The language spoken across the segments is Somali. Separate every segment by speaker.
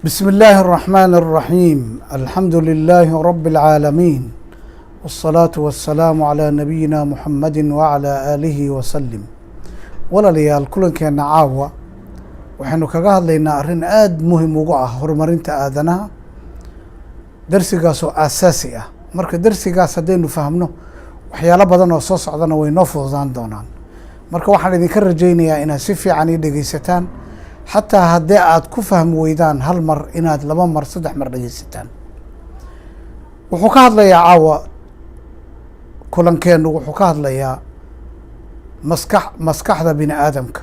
Speaker 1: بسم الله الرحمن الرحيم، الحمد لله رب العالمين، والصلاة والسلام على نبينا محمد وعلى آله وسلم. Walaalayaal, kulankeena caawa waxaynu kaga hadlaynaa arrin aada muhim ugu ah horumarinta aadanaha, darsigaas oo aasaasi ah. Marka darsigaas haddaynu fahmno, waxyaalo badan oo soo socdana way noo fududaan doonaan. Marka waxaan idinka rajaynayaa inaad si fiican ii dhegeysataan, xataa haddii aad ku fahmi weydaan hal mar, inaad laba mar, saddex mar dhegeysataan. Wuxuu ka hadlayaa caawa kulankeenu, wuxuu ka hadlayaa maskaxda bini aadamka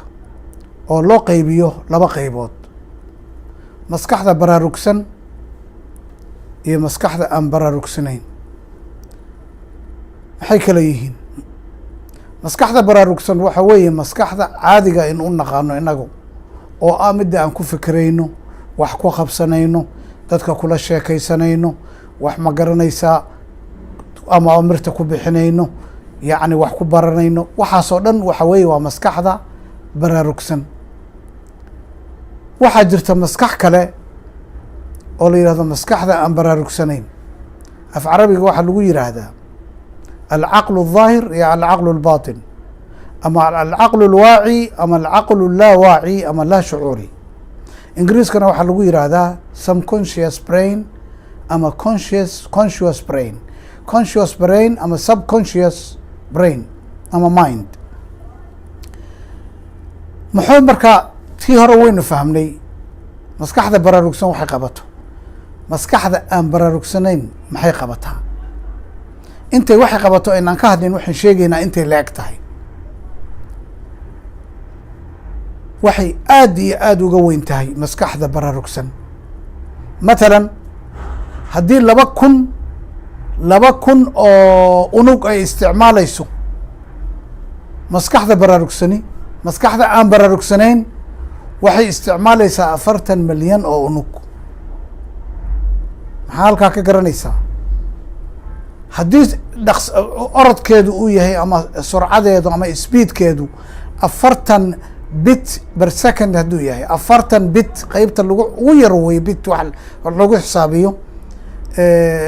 Speaker 1: oo loo qeybiyo laba qeybood: maskaxda baraarugsan iyo maskaxda aan baraarugsanayn. Maxay kala yihiin? Maskaxda baraarugsan waxa weeye maskaxda caadiga in u naqaano inagu, oo ah midda aan ku fikirayno, wax ku qabsanayno, dadka kula sheekaysanayno, wax ma garanaysaa, ama amirta ku bixinayno, yacni wax ku baranayno. Waxaasoo dhan waxa weeye waa maskaxda baraarugsan. Waxaa jirta maskax kale oo la yihahdo maskaxda aan baraarugsanayn. Af Carabiga waxaa lagu yiraahdaa العقل الظاهر iyo العقل الباطن, ama العقل الواعي ama العقل اللا واعي ama لا شعوري. Ingiriiskana waxaa lagu yiraahdaa subconscious brain ama conscious brain, conscious brain ama subconscious brain ama mind. Muxuu marka? Tii hore waynu fahmnay, maskaxda baraarugsan waxay qabato. Maskaxda aan baraarugsanayn maxay qabataa? Intay waxay qabato aynaan ka hadlin, waxaan sheegaynaa intay la eg tahay. Waxay aada iyo aada uga weyn tahay maskaxda baraarugsan. Mathalan, haddii 2000 oo unug ay isticmaalayso maskaxda baraarugsani, maskaxda aan baraarugsanayn waxay isticmaalaysaa 40 milyan oo unug. Maxaa halkaa ka garanaysaa? Haddii dhaqs orodkeedu uu yahay ama surcadeedu ama speedkeedu 40 bit per second, hadduu yahay 40 bit, qeybta lagu ugu yar wey bit wax lagu xisaabiyo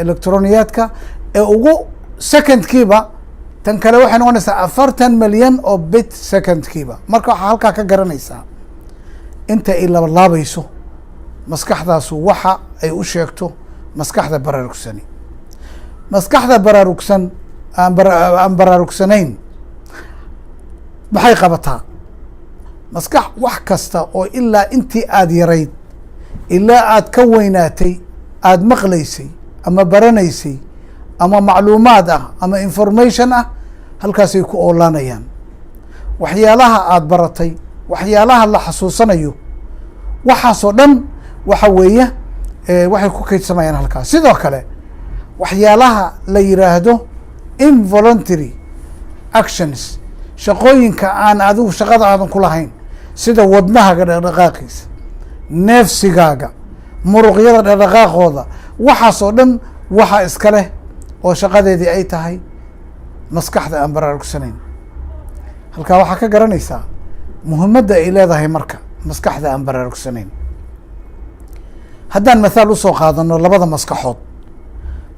Speaker 1: electroniyaadka ee ugu secondkiiba, tan kale waxay noqonaysaa 40 milyan oo bit secondkiiba. Marka waxaa halkaa ka garanaysaa inta ay labalaabayso maskaxdaasu waxa ay u sheegto maskaxda baraarugsani. Maskaxda baraarugsan aan baraarugsanayn maxay qabataa? Maskax wax kasta oo ilaa intii aada yarayd ilaa aad ka weynaatay aada maqlaysay ama baranaysay ama macluumaad ah ama information ah, halkaasay ku oolaanayaan. Waxyaalaha aada baratay, waxyaalaha la xasuusanayo, waxaasoo dhan waxa weeye waxay ku kaydsamayaan halkaas. Sidoo kale waxyaalaha la yiraahdo involuntary actions, shaqooyinka aan adigu shaqada aadan ku lahayn, sida wadnahaga dhaqdhaqaaqiisa, neefsigaaga, muruqyada dhaqdhaqaaqooda, waxaasoo dhan waxaa iska leh oo shaqadeedii ay tahay maskaxda aan baraarugsanayn. Halkaa waxaa ka garanaysaa muhimadda ay leedahay marka maskaxda aan baraarugsanayn. Haddaan mathaal usoo qaadano labada maskaxood,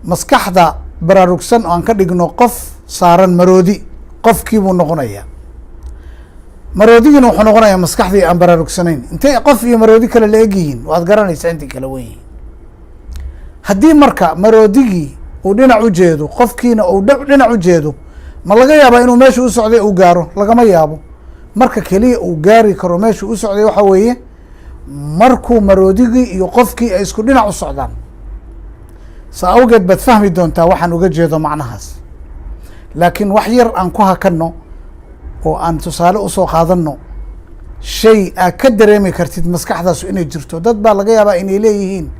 Speaker 1: maskaxda baraarugsan oo aan ka dhigno qof saaran maroodi, qofkiibuu noqonayaa, maroodigiina wuxuu noqonayaa maskaxdii aan baraarugsanayn. Intay qof iyo maroodi kale la eg yihiin waad garanaysaa, intay kala wen yihiin. Haddii marka maroodigii uu dhinac u jeedo, qofkiina uu dhinac u jeedo, ma laga yaabaa inuu meesha u socday uu gaaro? Lagama yaabo. Marka keliya uu gaari karo meesha u socday waxa weeye markuu maroodigii iyo qofkii ay isku dhinac u socdaan. Saa awgeed baad fahmi doontaa waxaan uga jeedo macnahaas. Laakiin wax yar aan ku hakanno oo aan tusaale usoo qaadano shay aad ka dareemi kartid maskaxdaasu inay jirto. Dad baa laga yaabaa inay leeyihiin,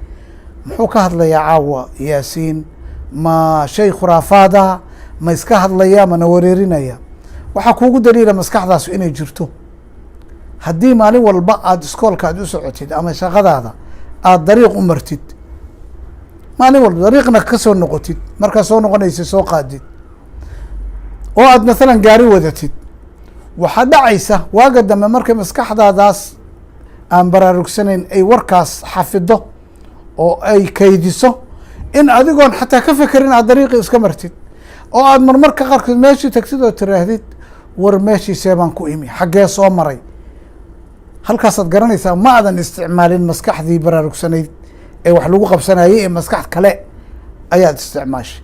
Speaker 1: "Muxuu ka hadlayaa caawa Yaasiin? Ma shay khuraafaada ma iska hadlaya, mana wareerinaya?" Waxaa kuugu daliila maskaxdaasu inay jirto, haddii maalin walba aada iskoolka aad u socotid ama shaqadaada aada dariiq u martid, maalin walba dariiqna kasoo noqotid, markaa soo noqonaysa soo qaadid oo aad mathalan gaari wadatid, waxaa dhacaysa waaga dambe markay maskaxdaadaas aan baraarugsanayn ay warkaas xafido. Oo ay kaydiso in adigoon xataa ka fekerin aad dariiqii iska martid, oo aad marmarka qaarkood meeshii tagtid oo tiraahdid, "War, meeshii see baan ku imi? Xaggee soo maray?" Halkaasaad garanaysaa ma aadan isticmaalin maskaxdii baraarugsanayd ee wax lagu qabsanayay, ee maskax kale ayaad isticmaashay.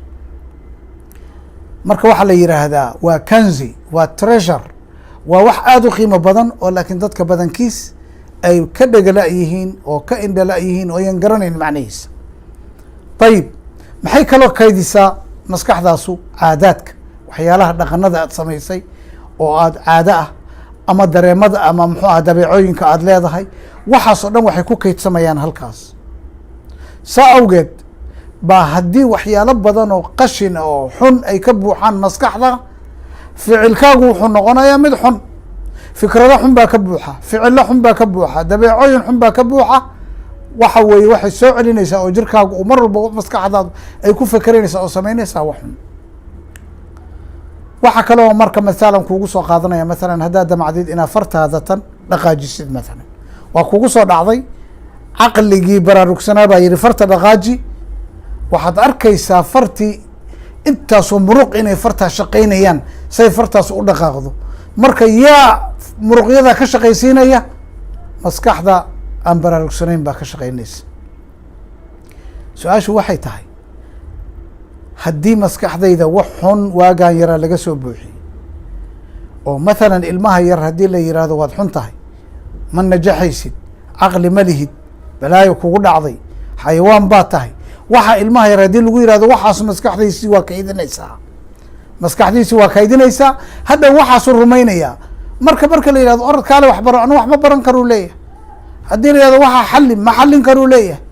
Speaker 1: Marka waxaa la yidhaahdaa waa kanzi, waa treasure, waa wax aada u qiimo badan, oo laakiin dadka badankiis ay ka dhegala yihiin oo ka indhala yihiin oo ayan garanayn macnihiisa. Ayib, maxay kaloo kaydisaa maskaxdaasu? Caadaadka, waxyaalaha dhaqanada aad samaysay oo aad caado ah, ama dareemada, ama muxuu aha, dabeecooyinka aada leedahay, waxaas oo dhan waxay ku kaydsamayaan halkaas. Saa awgeed baa haddii waxyaalo badan oo qashin oo xun ay ka buuxaan maskaxda, ficilkaagu wuxuu noqonayaa mid xun. Fikrado xun baa ka buuxa, ficilo xun baa ka buuxa, dabeecooyin xun baa ka buuxa. Waxa weeye, waxay soo celinaysaa oo jirkaagu uu mar walba maskaxdaadu ay ku fekeranaysaa oo samaynaysaa wax xun. Waxaa kaloo marka mathalan kuugu soo qaadanaya, mathalan haddaad damacdid inaad fartaada tan dhaqaajisid, mathalan waa kugu soo dhacday, caqligii baraarugsanaa baa yihi, "Farta dhaqaaji." Waxaad arkaysaa fartii intaasoo muruq inay fartaa shaqaynayaan say fartaas u dhaqaaqdo. Marka yaa muruqyada ka shaqaysiinaya? Maskaxda aan baraarugsanayn baa ka shaqaynaysa. Su-aashu waxay tahay, haddii maskaxdayda wax xun waagaan yaraa laga soo buuxiyey, oo mathalan ilmaha yar haddii la yihahdo, "Waad xun tahay, ma najaxaysid, caqli ma lihid, balaayo kugu dhacday, xayawaan baa tahay," waxa ilmaha yar haddii lagu yihahdo waxaasu, maskaxdiisii waa kaydinaysaa, maskaxdiisi waa kaydinaysaa, hadda waxaasu rumaynayaa. Marka la yihahdo, "Orod, kaale, wax baro," "Anu wax ma baran karuu" leeyahay. Haddii la yihahdo, "Waxaa xalli," "Ma xallin karuu" leeyahay.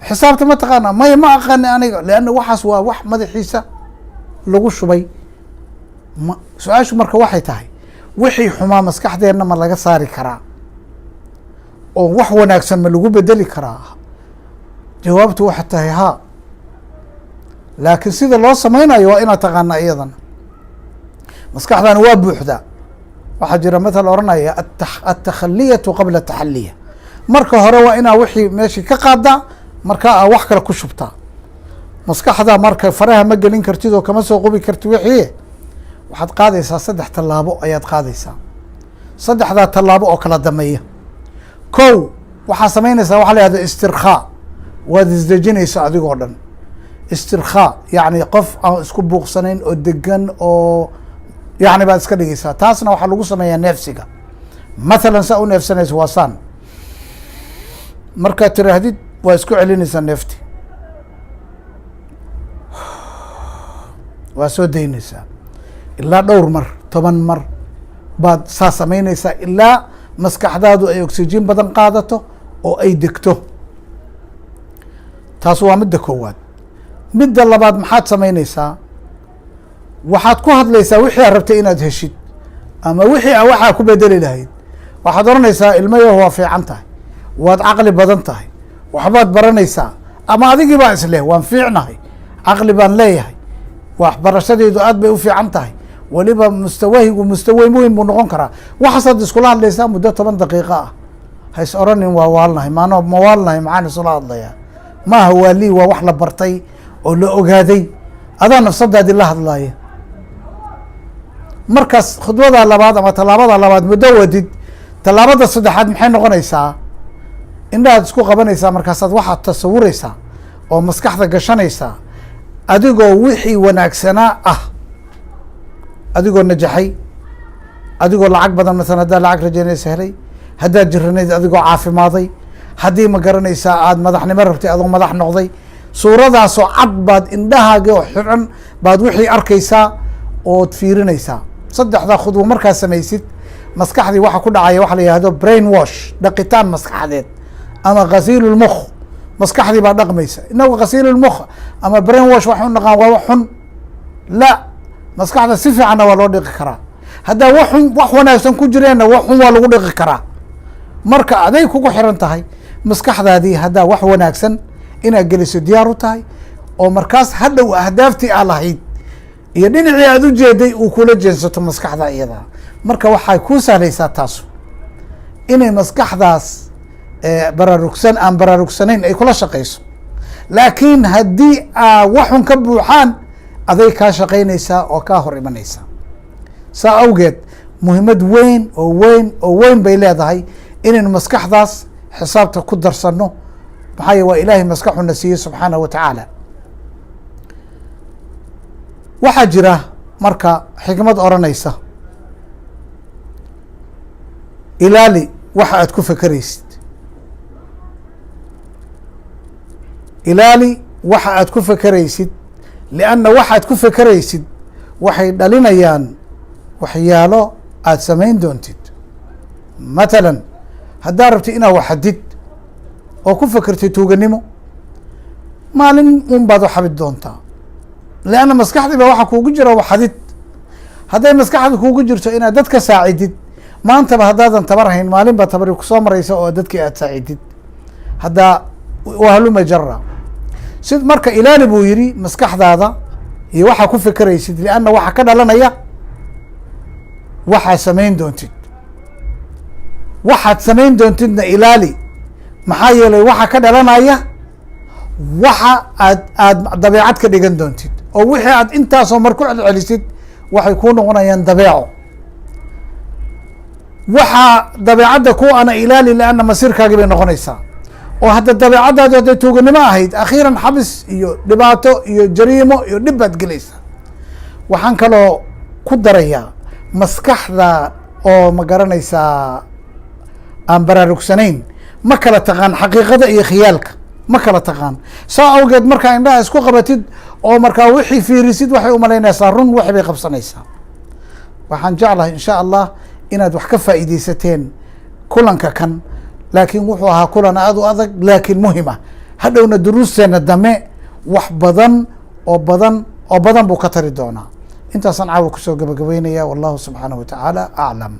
Speaker 1: "Xisaabta ma taqaana?" "Maya, ma aqaani aniga." Leanna waxaas waa wax madaxiisa lagu shubay. Ma su-aashu marka waxay tahay, wixii xumaa maskaxdeenna ma laga saari karaa oo wax wanaagsan ma lagu bedeli karaa? Jawaabtu waxay tahay haa, laakiin sida loo samaynayo waa inaad taqaanaa. Iyadana maskaxdani waa buuxdaa. Waxaa jira mathal oranaya, "Altakhaliyatu qabla ataxaliya." Marka hore waa inaa wixii meeshii ka qaadaa, markaa aa wax kale ku shubtaa maskaxda. Marka faraha ma gelin kartid oo kama soo qubi kartid wixii. Waxaad qaadaysaa saddex tallaabo ayaad qaadaysaa, saddexdaa tallaabo oo kala dameeya. Kow, waxaa samaynaysaa waxa la yihahda istirkhaa. Waad isdejinaysaa adigoo dhan. Istirkhaa yacni qof aan isku buuqsanayn oo degan oo yacni baad iska dhigaysaa. Taasna waxaa lagu sameeyaa neefsiga. Mathalan saa u neefsanaysa waa saan. Markaad tiraahdid, waa isku celinaysaa neefti, waa soo daynaysaa. Ilaa dhowr mar, 10 mar baad saa samaynaysaa, ilaa maskaxdaadu ay oxygen badan qaadato oo ay degto. Taas waa midda koowaad. Midda labaad, maxaad samaynaysaa? Waxaad ku hadlaysaa wixii aad rabtay inaad heshid ama wixii a waxaa ku bedeli lahayd. Waxaad odhanaysaa, "Ilmayahu, waa fiican tahay, waad caqli badan tahay, waxbaad baranaysaa." Ama adigii baa isleh, "Waan fiicnahay, caqli baan leeyahay, waxbarashadeedu aad bay u fiican tahay, weliba mustawahigu mustawe weyn buu noqon karaa." Waxaasaad iskula hadlaysaa muddo 10 daqiiqo ah. Ha is oranin, "Waa waalnahay, maano ma waalnahay, maxaan isula hadlayaa?" Maaha waali, waa wax la bartay oo la ogaaday. Adaa nafsadaadii la hadlaaya. Markaas khudbada labaad ama tallaabada labaad muddo wadid, tallaabada saddexaad maxay noqonaysaa? Indhahaad isku qabanaysaa. Markaasaad waxaad tasawuraysaa oo maskaxda gashanaysaa adigoo wixii wanaagsanaa ah, adigoo najaxay, adigoo lacag badan, masalan haddaad lacag rajaynaysa helay, haddaad jiranayd adigoo caafimaaday, haddii, ma garanaysaa, aada madaxnimo rabtay adoo madax noqday. Suuradaasoo cad baad indhahaagi oo xidhan baad wixii arkaysaa ood fiirinaysaa. Saddexdaa khudwo markaad samaysid, maskaxdii waxa ku dhacaya waxa la yihahdo brain wash, dhaqitaan maskaxdeed ama ghasiil lmukh. Maskaxdii baa dhaqmaysa. Inagu ghasiil lmukh ama brain wash waxay u naqaan waa wax xun. La, maskaxda si fiicanna waa loo dhiqi karaa. Haddaa wax xun, wax wanaagsan ku jireenna, wax xun waa lagu dhiqi karaa. Marka aday kugu xiran tahay maskaxdaadii haddaa wax wanaagsan inaad geliso diyaar u tahay, oo markaas hadhow ahdaaftii aa lahayd iyo dhinacii aad u jeeday uu kula jeensato maskaxda iyadaa. Marka waxay kuu sahlaysaa taasu inay maskaxdaas baraarugsan aan baraarugsanayn ay kula shaqeyso. Laakiin haddii aa waxun ka buuxaan, aday kaa shaqaynaysaa oo kaa hor imanaysaa. Saa awgeed muhiimad weyn oo weyn oo weyn bay leedahay inaynu maskaxdaas xisaabta ku darsanno. Maxaa ye, waa Ilaahay maskaxuna siiyey subxaanahu wa tacaala. Waxaa jira marka xikmad odranaysa: ilaali waxa aad ku fekeraysid, ilaali waxa aad ku fekeraysid, lianna waxaad ku fekeraysid waxay dhalinayaan waxyaalo aad samayn doontid. Mathalan, haddaad rabtid inaad waxadid oo ku fekertay tuuganimo, maalin un baad waxabid doontaa, lianna maskaxdii baa waxaa kuugu jira waxadid. Hadday maskaxda kuugu jirto inaad dadka saacidid, maantaba haddaadan tabar hayn, maalin baa tabari kusoo maraysa oo dadkii aad saacidid. Haddaa wahaluma jara si. Marka ilaali buu yihi maskaxdaada iyo waxaa ku fekeraysid, lianna waxaa ka dhalanaya waxaad samayn doontid. Waxaad samayn doontidna ilaali, maxaa yeelay waxaa ka dhalanaya waxa aad dabeecad ka dhigan doontid, oo wixii aad intaasoo mar ku celcelisid waxay kuu noqonayaan dabeeco. Waxaa dabeecadda ku ana ilaali, lianna masiirkaagii bay noqonaysaa. Oo hadda dabeecaddaadu hadday tuuganimo ahayd, akhiiran xabis iyo dhibaato iyo jariimo iyo dhib baad gelaysaa. Waxaan kaloo ku darayaa, maskaxda oo ma garanaysaa aan baraarugsanayn ma kala taqaan xaqiiqada iyo khiyaalka, ma kala taqaan. Saa awgeed markaa indhaha isku qabatid oo markaa wixii fiirisid, waxay umalaynaysaa run, waxi bay qabsanaysaa. Waxaan jeclahay insha Allah inaad wax ka faa'iidaysateen kulanka kan, laakiin wuxuu ahaa kulan aada u adag laakiin muhim ah. Hadhowna duruusteena dame wax badan oo badan oo badan buu ka tari doonaa. Intaasaan caawa kusoo gabagabeynaya. Wallahu subxaanahu wa tacaala aclam.